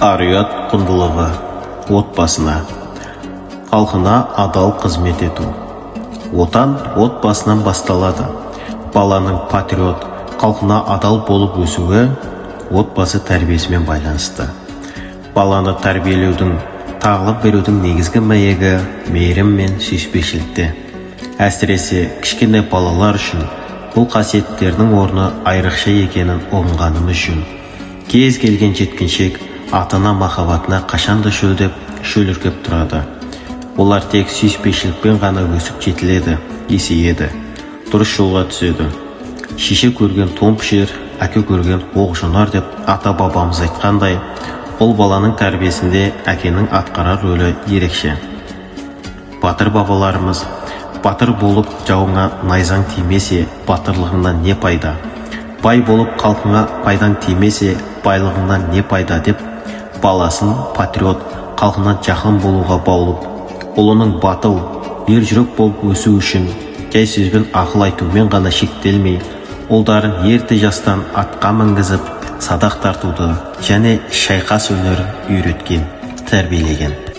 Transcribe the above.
Ар-ұят құндылығы отбасына, халқына адал қызмет ету. Отан отбасынан басталады. Баланың патриот, халқына адал болып өсуі отбасы тәрбиесімен байланысты. Баланы тәрбиелеудің, тағылым берудің негізгі мәйегі мейірім мен сүйіспеншілікте. Әсіресе кішкене балалар үшін бұл қасиеттердің орны айрықша екенін ұғынғанымыз жөн. Кез келген жеткіншек ата-ана махаббатына қашанда шөлдеп, шөліркеп тұрады. Олар тек сүйіспеншілікпен ғана өсіп жетіледі, есейеді, дұрыс жолға түседі. Шеше көрген тон пішер, әке көрген оқ жонар деп ата-бабамыз айтқандай, ұл баланың тәрбиесінде әкенің атқарар рөлі ерекше. Батыр бабаларымыз батыр болып жауыңа найзаң тимесе, батырлығыңнан не пайда? Бай болып халқыңа пайдаң тимесе, байлығыңнан не пайда деп баласын патриот, халқына жақын болуға баулып, ұлының батыл, ер жүрек болып өсу үшін жай сөзбен ақыл айтумен ғана шектелмей, ұлдарын ерте жастан атқа мінгізіп, садақ тартуды және шайқас өнерін үйреткен, тәрбиелеген.